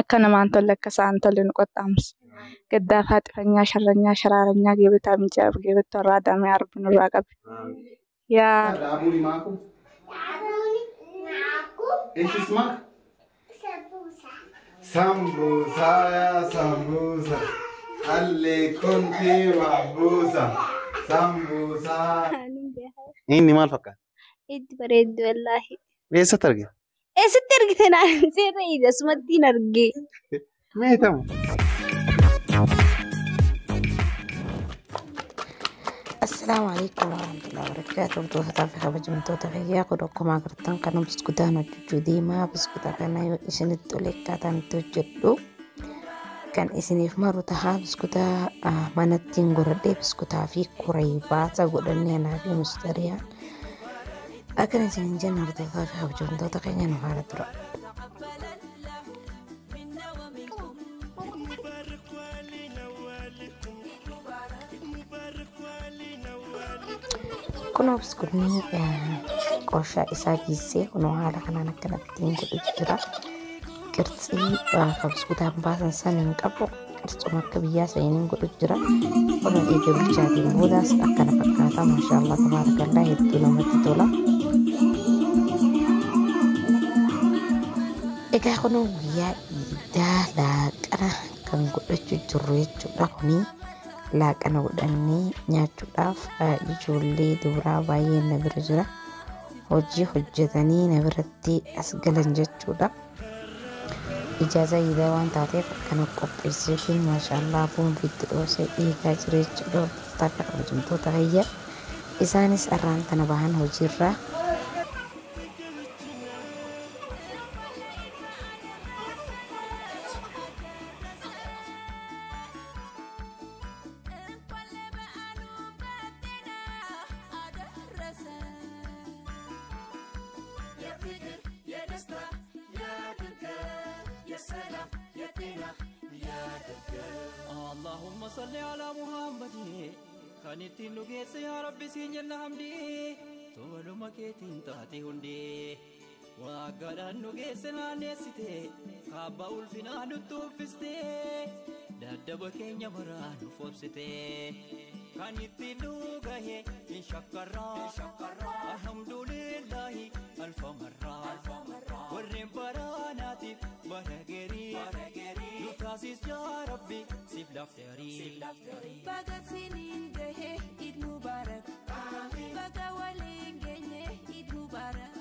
Akka namaan tolle akka sa'aan tolle nu qaxxaamursa. Gaddaafaa xifanyaa sharranyaa sharaaranyaa geebataa mijaa'aaf geebattu irraa damee arbi nurraa qabe. Yaa دابوني معكم؟ ايش اسمك؟ سمبوسة يا سمبوسة اللي كنت محبوسة سمبوسة. Inni maal fakkaata? Itti bareeddu wallaahi. Eessatti argite? Eessatti argite naan seerra ija asumatti hin arge. Meetamu. Assalaamu alaikum warahmatullahi wabarakatuh. Hordoftoota fi kabajamtoota fayyaa kun akkuma agartan kan biskutaan hojjechuu deemaa. Biskuta kana yoo isinitti tole akkaataan itti hojjedhu kan isiniif maru tahaa. Biskuta manatti hin godhadhee biskutaa fi kuraybaata godhannee anaa fi mustariyaan akkana isiniin jenna. Hordoftoota fi kabajamtoota keenya nu faana tura. Kunoo biskutni qorshaa isaa geessee kunoo haala kanaan akkanattiin godhutu jira. Qirtsii kan biskutaan baasan san hin qabu. Qirtsuma akka biyyaa saniin godhutu jira. Kunoo eega bilchaatiin boodaas akkana fakkaata. Maashaallah tabaarakallaa hedduu namatti tola. Egaa kunoo guyyaa iidaa laaqana kan godhachuu jirru jechuudha kuni. Laaqana godhannee nyaachuudhaaf ijoollee dubaraa baay'een na bira jira. Hojii hojjetanii na biratti as galan jechuudha. Ijaaza iidaa waan taateef akkana qopheesseetiin maashaallah boombii itti dhoosee eegaa jira jechuudha. Hordoftoota fi kabajamtoota fayyaa. Isaanis arraan tana bahan hojiirraa. اللهم صل على محمد kan ittiin nu geesse yaa Rabbi siin jenna hamdii toluma keetiin taate hundee waggaadhaan nu geesse naanneessite kaabba ulfinaa nutti uffiste daddaba keenya maraa nu foobsite kan ittiin nu gahe hin shakkarraa alhamdulillahi alfa marraa warreen baraanaatiif bara gerii nu taasis yaa Rabbi siif lafteerii. Baga siniin gahe Eid Mubarak. Baga waliin geenye Eid Mubarak.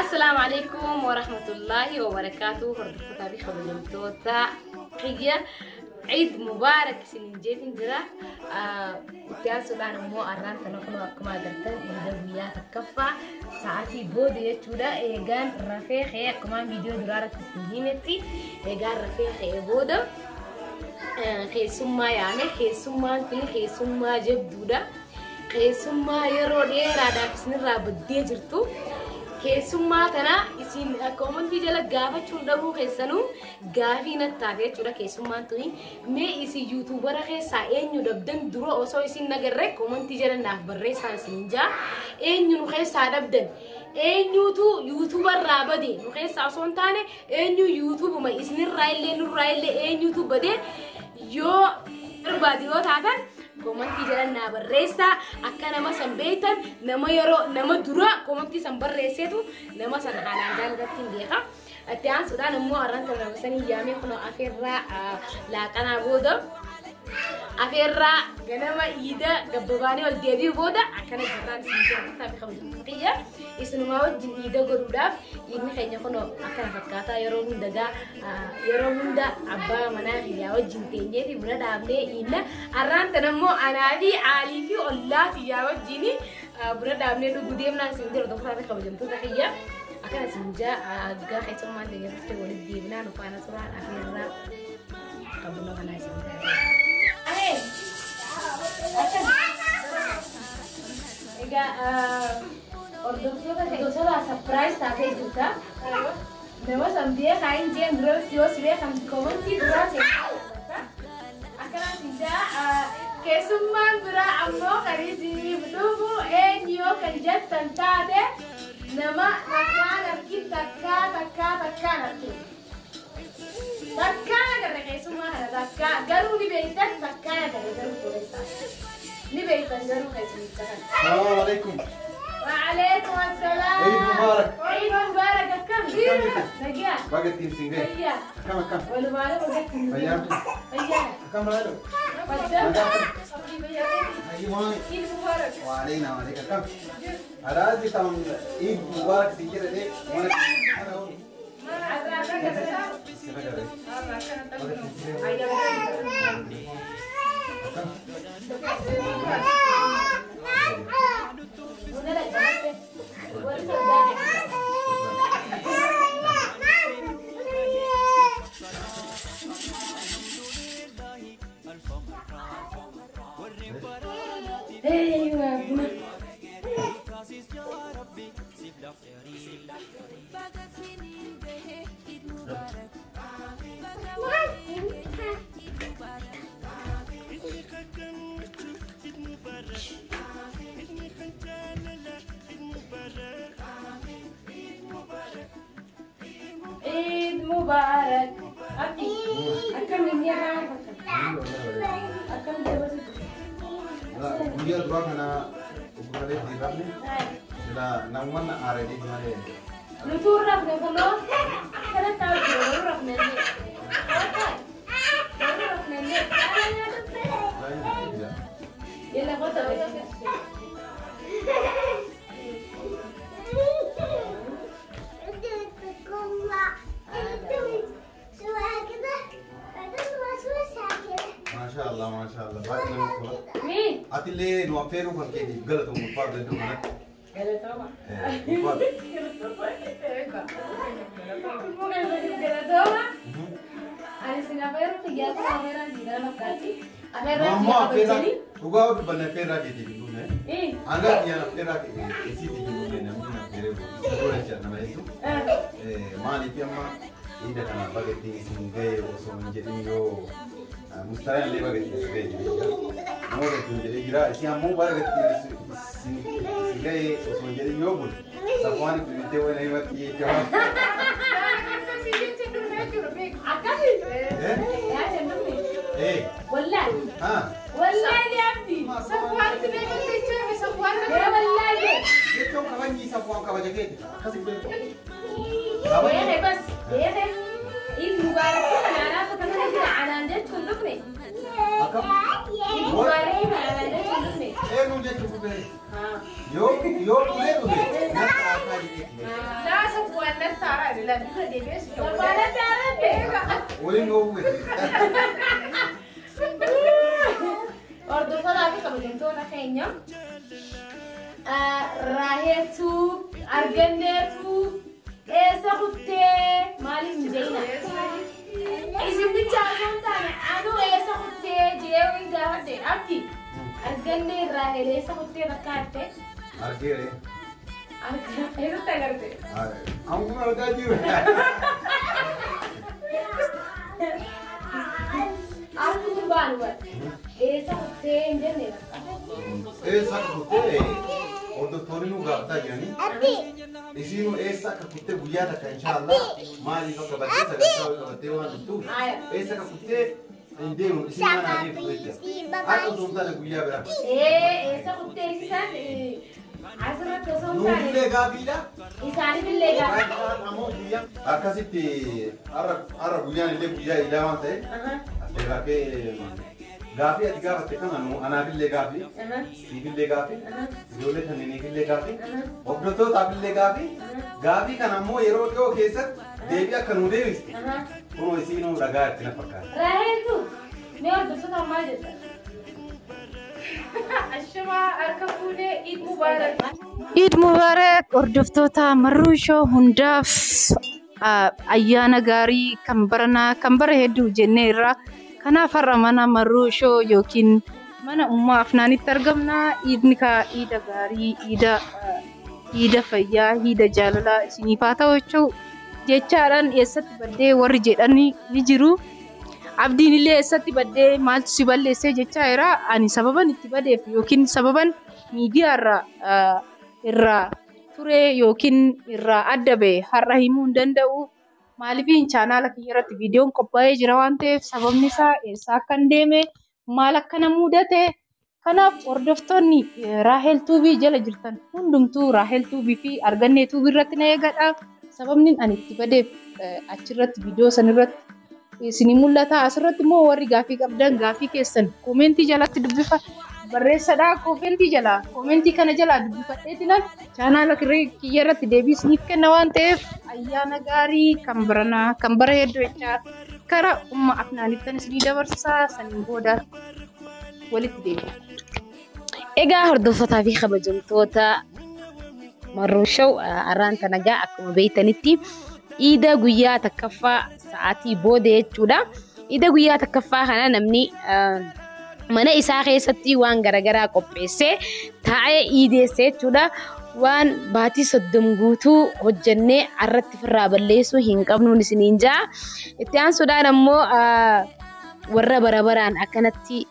Assalaamu alaikum warahmatullaahi wabarakaatuh. Hordoftoota fi kabajamtoota kiyya Eid Mubarak isiniin jeetin jira. Itti aansuudhaan immoo arraan tana kun akkuma agartan iida guyyaa takkaffaa sa'aatii booda jechuudha. Eegaan rafee ka'ee akkuma viidiyoo duraa irratti isin himetti eegaan rafee ka'ee booda keessummaa yaame. Keessummaan kun keessummaa jabduudha. Keessummaa yeroo dheeraadhaaf isinirraa baddee jirtu. Keessummaa tana isin akka uummanni jala gaafachuun dhabuu keessanuu gaafii natti taate jechuudha keessummaan tuni. Mee isin yuutuubara keessaa eenyu dhabdan dura osoo isin nagarree koomantii jala naaf barreessaa isiniin jaa. Eenyu nu keessaa dhabdan? Eenyuutu yuutuubarraa bade? Nu keessaa osoo hin taane eenyu yuutuubuma isinirraa illee nurraa illee eenyuutu bade yoo barbaade yoo taatan koomantii jala naa barreessaa. Akka nama san beektan nama yeroo nama dura koomantii san barreesseetu nama san haalaan jaallatatti hin beeka. Itti aansuudhaan immoo har'aan tana nama sanii yaamee kunoo afeerraa laaqanaa booda afeerraa ganama iida gabbabaanii ol deebi'u booda akkana jirraan isin jedhu fi kabajamtoota kiyya isinumaa wajjin iida godhuudhaaf iidni keenya kunoo akkana fakkaataa. Yeroo hunda gaa yeroo hunda abbaa manaa kiyyaa wajjin teenyeeti buna dhaabnee iidna. Har'aan tana immoo anaa fi aalii fi ollaa kiyyaa wajjin buna dhaabnee dhuguu deemnaan isin jedhu tokko fi kabajamtoota kiyya akkana isin jaa. Gaa keessummaan teenya dhuftee walitti deebinaa nu faana turaan afeerraa qabnoo kanaa isin jaa. Egaa hordoftoota gosoota surprise taatee jirta. Nama san beekaa hin jeen duratti yoo si beekan koomantii duraa seenaa. Akkanaan jaa keessummaan biraa ammoo kan isiniif dhufu eenyu yoo kan jettan taate nama takkaan argin takkaa Takka garuu ni beektan takkaa agarre garuu toleessaa. Ni beektan garuu keessummicha kana. Salaamu alaikum. وعليكم السلام. عيد مبارك. عيد مبارك. كم؟ نجاة. Baga ittiin siin gahe. فيا. Akkam akkam. والمبارك وجهك. Fayyaa. فيا. Akkam raayiloo. قدام. Hayyuu maali? عيد مبارك. وعلينا وعليك akkam. Araasi kan Eid Mubarak siin jedhee mana kana oolu. ايوه بنا. Baga siniin gahe Eid Mubarak. Baga waliin geenye Eid Mubarak. عيد مبارك. أبدي أكمل يا أكمل بس. Guyyaa duraa kana obboleetti dhiirafne sila namoonni aaradii malee. Nutuu rafne kunoo kanatti hawwatu yeroo rafne illee. Yeroo rafne illee. Yalla qota. Maashaallah maashaallah baay'ee namatti tola. Mii. Atillee nu affeeruu kan keetiif galatoom ulfaadha iddoo kanatti. Galatooma. Ulfaadha. Galatooma. Ani sin afeeru xiyyaata afeeraan siidana fakkaatti. Afeeraan Ammoo xiyyaa affeerraa kabajanii. dhugaa dubbanne affeerraa keetiif hin dhufne. Hanga kiyyaan affeerraa isiitiif hin dhufne namni na affeeree dura jira nama hedduu. Maaliif amma iida kana baga ittiin isin gahe osoo hin jedhin yoo mustaraan illee baga ittiin isin gahe jedhee jira. Nama ittiin jedhee jira. Isin ammoo baga ittiin isin gahe osoo hin jedhin yoo bule safwaan itti bitee wayina himatti jechuudha. Akkami? Yaa jennumni. Wallaahi. Haa. Wallaahi abdi. Yaa wallaahi. Jechuun kabajni safwaan kabaja keeti. Akkasi beeku. Beeke bas beeke. Eid Mubarak kana anaaf kana jira anaan jechuun dhufne. Akkam. Eid Mubarak kana anaan jechuun dhufne. Eenyu jechuun dhufne. Yoo yoo dhufee dhufe natti haasaa jedheeti. Barbaada jaalladhe. Waliin dhoowwu miti. Hordoftoota fi kabajamtoota keenya Raaheetu arganneetu eessa kuttee maaliif hin jeena? Isin bicha osoo hin taane anuu eessa kuttee jee hin gaafadhe abdi argannee Raahel eessa kuttee fakkaatte? Argeere. Eessatti agarte? Amma argaa jiru. Argu kun baanu bara. Eessa kuttee hin jenne bakka. Eessa akka kuttee hordoftoonni nu gaafataa jiranii. Isiinuu eessa akka kuttee guyyaa takka inshaallah maaliif akka baddee sagantaa wayii qabattee waan dhuftuuf eessa akka kuttee hin deemu isin waan haa deemtu jecha. Akka osoo hin taane guyyaa biraa. Eessa kuttee isaan asirratti osoo hin taane Nuufillee gaafiidha. isaanifillee gaafa. Ammoo guyyaa akkasitti har'a guyyaan illee guyyaa idaa waan ta'eef affeerraa kee gaafii ati gaafatte kana nu anaafillee gaafii siifillee gaafii ijoollee tanniiniifillee gaafii hordoftootaafillee gaafii gaafii kana ammoo yeroo dhiyoo keessatti deebii akka nu deebiste kunoo isiinuu ragaa itti na fakkaata. Raaheeltu mee hordoftoota maal jetta? Ashamaa harka fuunee Eid Mubarak. Eid Mubarak hordoftoota Marruu Show hundaaf ayyaana gaarii kan baranaa kan bara hedduu jennee irraa kanaaf har'a mana Marruu Show yookiin mana Ummaa Afnaanitti argamna. Iidni kaa iida gaarii, iida iida fayyaa, iida jaalalaa isiniif haa ta'u jechuu jechaadhaan eessatti baddee warri jedhan ni jiru. Abdiin illee eessatti baddee maaltu si balleessee jechaa jira. Ani sababan itti badeef yookiin sababan miidiyaa irraa irraa ture yookiin irraa adda ba'e har'a himuu hin danda'u. Maaliif chaanaala kiyya irratti viidiyoon qophaa'ee jira waan ta'eef sababni isaa eessa akka hin deeme maal akka na mudate. Kanaaf hordoftoonni Raahel Tuubii jala jirtan hundumtuu Raahel Tuubii fi Argannee Tuubii irratti na eegadha. Sababni ani itti badeef achirratti viidiyoo sanirratti isinii mul'ata. Asirratti immoo warri gaafii qabdan gaafii keessan koomentii jalatti dubbifa barreessadha. Koomentii jalaa koomentii kana jalaa dubbifadheetinan chaanaala kiyya irratti deebii isiniif kenna waan ta'eef ayyaana gaarii kan baranaa kan bara hedduu jechaa karaa umma afnaanittan isinii dabarsaa saniin booda walitti deebi'a. Egaa hordoftootaa fi kabajamtoota Marruu Show arraan tana gaa akkuma beektanitti iida guyyaa takkaffaa sa'aatii booda jechuudha. Iida guyyaa takkaffaa kana namni mana isaa keessatti waan garaagaraa qopheessee taa'ee iideesse jechuudha. Waan baatii 30 guutuu hojjennee arratti firraa balleessuu hin qabnuun isiniin ja'a. Itti aansuudhaan ammoo warra bara baraan akkanatti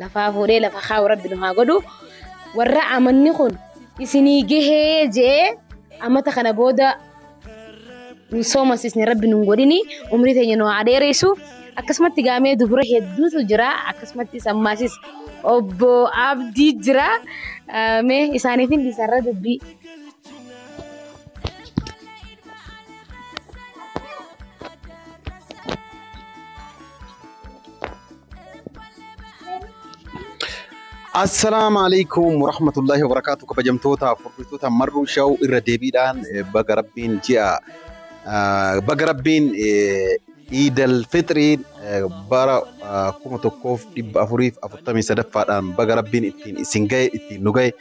lafaa fuudhee lafa kaa'u rabbi nu haa godhu. Warra amanni kun isinii gahee je'ee amata kana booda nu soomasisne rabbi nu hin godhini umrii teenya nu haa dheeressu. Akkasumatti gaamee dubura hedduutu jira. Akkasumatti ammaasis obbo Abdii jira. Mee isaaniifin dhiisarra dubbii. Assalaamu alaikum warahmatullahi wabarakatuh. Kabajamtoota hordoftoota Marruu Show irra deebiidhaan baga rabbiin ji'a baga rabbiin Iidal Fixrii bara 1443ffaadhaan baga rabbiin ittiin isin gahe ittiin nu gahe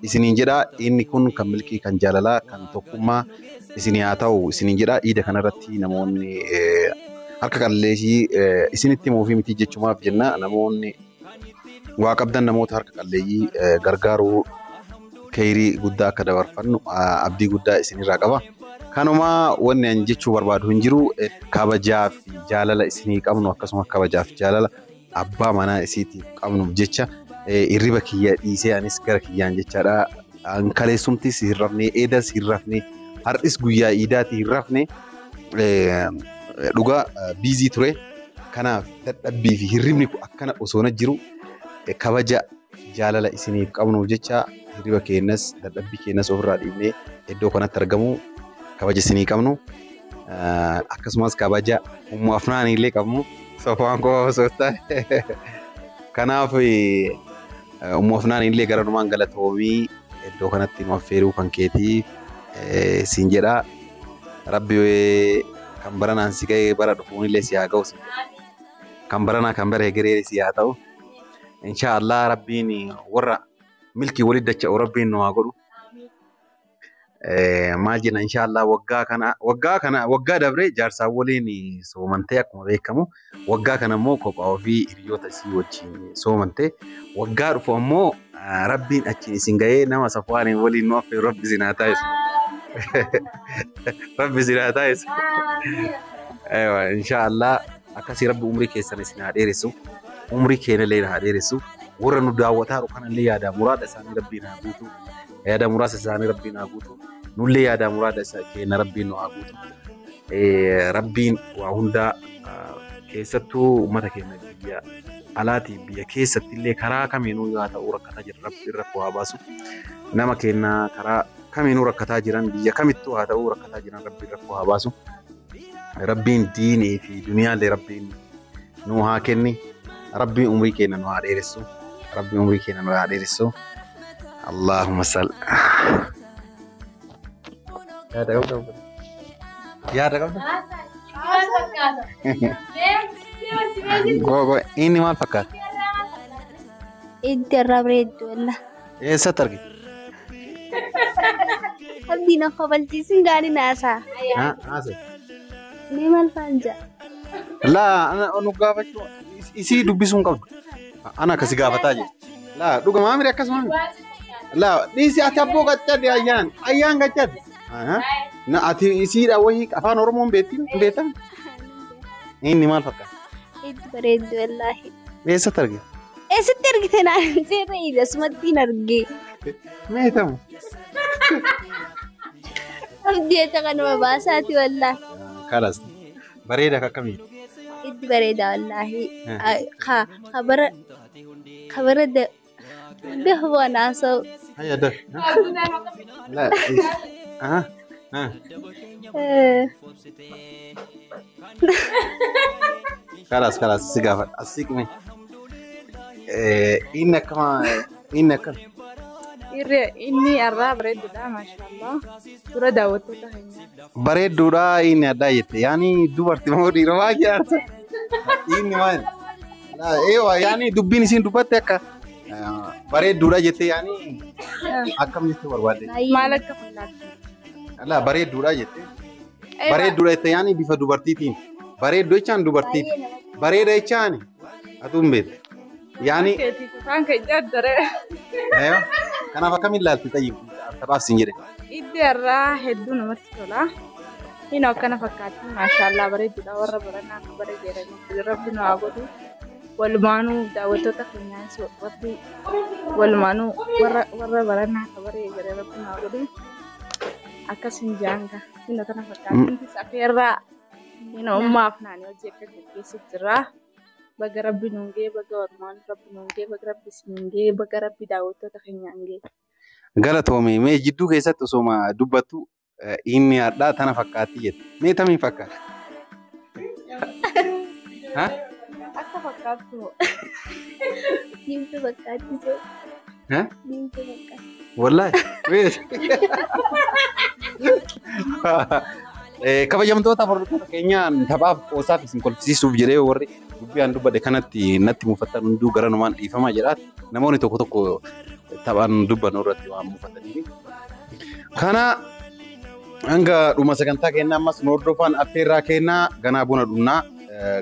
isiniin jedha. Inni kun kan milkii kan jaalalaa kan tokkummaa isinii haa ta'u isiniin jedha. Iida kanarratti namoonni harka qalleeyyii isinitti himuufi miti jechumaaf jenna. Namoonni waa qabdan namoota harka qalleeyyii gargaaruu keeyirii guddaa akka dabarfannu abdii guddaa isinirraa qaba. Kanuma wanni ani jechuu barbaadu hin jiru. Kabajaa fi jaalala isinii qabnu akkasuma kabajaa fi jaalala abbaa manaa isiitiif qabnuuf jecha hirriba kiyya dhiisee anis gara kiyyaan jechaadha. Kaleessumtis hin rafne, eedas hin rafne, har'is guyyaa iidaati hin rafne dhugaa biizii ture. Kanaaf dadhabbii fi hirribni kun akkana osoo na jiru kabaja jaalala isiniif qabnuuf jecha hirriba keenyas dadhabbii keenyas ofirraa dhiibnee iddoo kanatti argamu kabaja isinii qabnu. Akkasumas kabaja ummu afnaanii illee qabnu sofaan qofa osoo hin taane. Kanaaf ummu afnaanii illee gara dhumaan galatoomii iddoo kanatti nu affeeruu kan keetiif siin jedha. Rabbi kan baranaan si ga'e bara dhufuun illee si haa ga'u. Kan baranaa kan bara egeree si haa ta'u. Inshaallah rabbiin warra milkii walitti dacha'u rabbiin nu haa godhu. Maal jenna inshaallah waggaa kana waggaa dabre jaarsaan waliin soomantee akkuma beekamu waggaa kana immoo kophaa ofii hiriyoota isii wajjin soomantee waggaa dhufu ammoo rabbiin achiin isin ga'ee nama safuwaaniin waliin nu affeeru rabbi isin haa taasisu. Rabbi isin haa taasisu. Inshaallah akkasii rabbi umrii keessan isin haa dheeressu. Umrii keenya haa dheeressu. Warra nu daawwataa jiru kanallee yaada muraada isaanii rabbiin haa guutu. Yaada muraasa isaanii rabbiin haa guutu. Nullee yaada muraada keenya rabbiin nu haa guutu. Rabbiin waa hundaa keessattuu uummata keenya biyya alaatii biyya keessatti illee karaa kamiinuu yoo ta'u rakkataa jiran rabbiin rakkoo haa baasu. Nama keenya karaa kamiinuu rakkataa jiran biyya kamittuu haa ta'u rakkataa jiran rabbiin rakkoo haa baasu. Rabbiin diinii fi duniyaallee rabbiin nu haa kenni. Rabbiin umrii keenya nu haa dheeressu. Rabbiin umrii keenya nu haa dheeressu. Allahumma salli. Yaada qabda? Yaada qabda? Go inni maal fakkaata? Itti irraa bareeddu walla. Eessatti argite? Abdiin of kofalchiisuun gaarii naasaa. Haasa'e. Mee maal faan ja'a? Laa nu gaafachuu isii dubbisuu hin qabdu. Ana akkasi gaafataa jira. Laa dhuga maamili akkasuma. Laa dhiisi ati abboo gaccadde ayyaan ayyaan gaccadde. Na ati isiidha wayii afaan Oromoon beektiin beektan? Inni maal fakkaata? Itti bareeddu wallaahi. Eessatti argite? Eessatti argite naan seera ija asumatti hin arge. Meetamu. Abdii eessa kanuma baasaati wallaahi. Kalas. Bareeda akkamii? Itti bareeda wallaahi. Kabara kabara dahbaan haasa'u. Hayya daf. La. Aha. Ah. Kalaas kalaas si gaafadha. As siqme. Inni akkama inni akkam? Inni irraa bareedduudha maashaallah. Dura daawwattoota keenya. Bareedduudha inni addaa jette. Yaani dubartii moo dhiira maa jedhamta? Inni maal? Eewa yaani dubbiin isiin dubbatte akka bareedduudha jette yaani akkam jechuu barbaadde? Maal akka fakkaattu? Alaa bareedduudha jette. Bareedduudha jette yaani bifa dubartiitiin. Bareedduu jechaan dubartiiti. Bareeda jechaan atuu hin beektu. Yaani Afaan keenya daree. Aywa. Kanaaf akkamiin ilaalti tayyib taphaaf siin jedhe. Iddi irraa hedduu namatti tola. Inni akkana fakkaatti maashaallah bareedduudha warra barannaa akka bareedeeranii rabbi nu haa godhu. Walumaanuu daawwattoota keenyaanis rabbi walumaanuu warra barannaa akka bareedeere rabbi nu haa godhu. Akkas hin jaanga. Inni akkana fakkaatti. Safeerraa inni ummaaf naanii hojii akka gaggeessu jira. Baga rabbi nuun ga'e, baga walumaanuu rabbi nuun ga'e, baga rabbi siin ga'e, baga rabbi daawwattoota keenyaan ga'e. Galatoome mee jidduu keessatti osoma dubbattu inni hadhaa tana fakkaatti jette. Mee tamiin fakkaata? Ha? Akka fakkaattu. Diimtuu fakkaatti jiru. Ha? Diimtuu fakkaatti. Wallaahi. Kabajamtoota hordoftoota keenyaan taphaaf qoosaaf isin kolfisiisuuf jedhee warri dubbii aan dubbadhe kanatti natti muufatan hunduu gara numaan dhiifamaa jedhaa. Namoonni tokko tokko taphaan dubbannu irratti waan muufataniif. Kana hanga dhuma sagantaa keenyaa ammas nu hordofaan affeerraa kennaa ganaa buna dhugnaa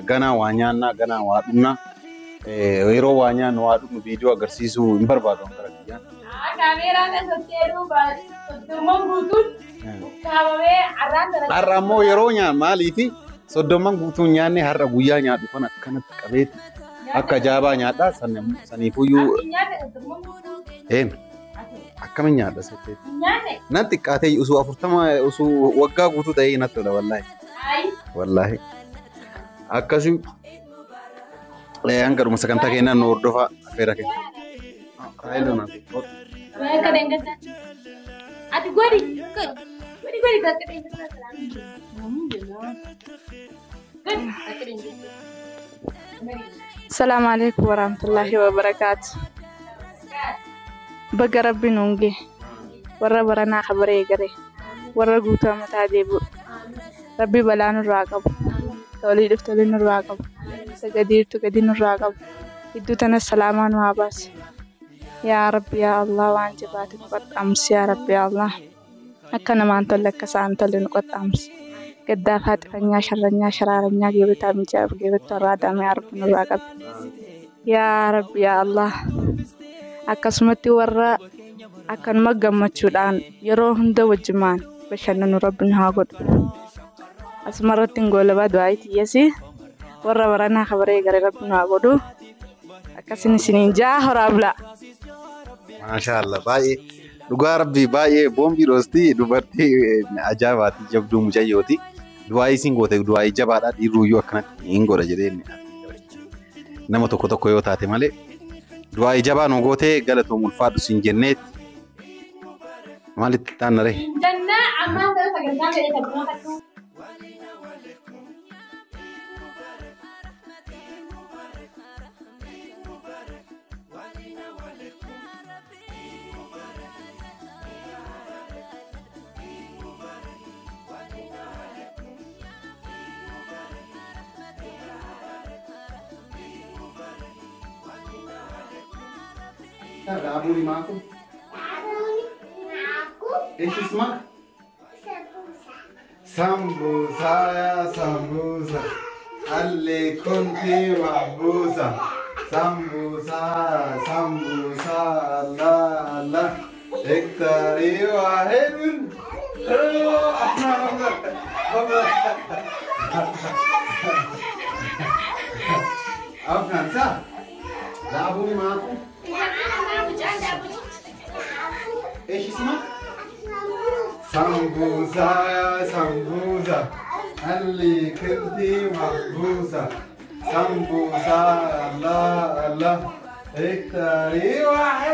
ganaa waa nyaannaa ganaa waa dhugnaa yeroo waa nyaannu waa dhugnu viidiyoo agarsiisuu hin barbaadu gara kiyyaan. Kaameeraan asatti soddomman guutuun kaabamee har'aan dalagaa. Har'a ammoo yeroo nyaan maaliifi soddomman guutuun nyaanne har'a guyyaa nyaadhu kan akkanatti qabeetti akka ajaa'ibaa nyaadhaa saniifuyyuu Nyaanne soddomman guutuun. een akkamiin nyaadha setteetti. Nyaanne. Nan xiqqaatee usuu 40 usuu waggaa guutuu ta'ee natti tola wallaahi. Wallaahi. Akkasii hanga dhuma sagantaa keenyaa nu hordofaa affeera keenya. Akka deengaddaa. Ati godhi. Godhi godhi bakka deengaddaa salaam. Godhi bakka deengaddaa. Salaamu alaikum warahmatullahi wabarakaatu. Baga rabbi nuun ga'e. Warra baranaa kabaree gare. Warra guutuu mataa deebi'u. Rabbi balaa nurraa qabu. Tolii dhuftolee nurraa qabu. Sagadiirtu gadi nurraa qabu. Iddoo tanas salaamaa nu haa baasu. Yaa Rabbi yaa Allah waan jabaate nu qaxxaamsi yaa Rabbi yaa Allah. Akka namaan tolle akka isaan tolle nu qaxxaamsi. Gaddaa faaxifanyaa sharranyaa sharaaranyaa geebataa mijaa'aaf geebattu irraa damee arbu nurraa qabi. Yaa Rabbi yaa Allah. Akkasumatti warra akkanuma gammachuudhaan yeroo hunda wajjumaan bashannanu rabbi nu haa godhu. Asuma irratti hin goolabaa du'aa tiyyasi. Warra baranaa kabaree garee rabbi nu haa godhu. Akkasin isiniin jaa horaa bulaa. Maashaallah baay'ee dhugaa rabbii baay'ee boombii dhoostii dubartii ajaa'ibaati jabduu mucayyooti. Du'aa isiin goote du'aa jabaadha dhiirruyyuu akkanatti hin godha jedhee nama tokko tokko yoo taate malee du'aa jabaa nu gootee galatoom ulfaadhu siin jenneetti maalitti taannaree? Jannaa ammaan sana sagantaa ta'e tabbuma kattuu. Raabuni maaku? ايش اسمك؟ سمبوسة يا سمبوسة اللي كنت محبوسة سمبوسة سمبوسة الله الله اكتري واحد أفنان صح؟ لعبوني معاكم؟ ايش اسمك؟ سمبوسة يا سمبوسة اللي كنتي محبوسة سمبوسة. الله الله، اكتري واحد.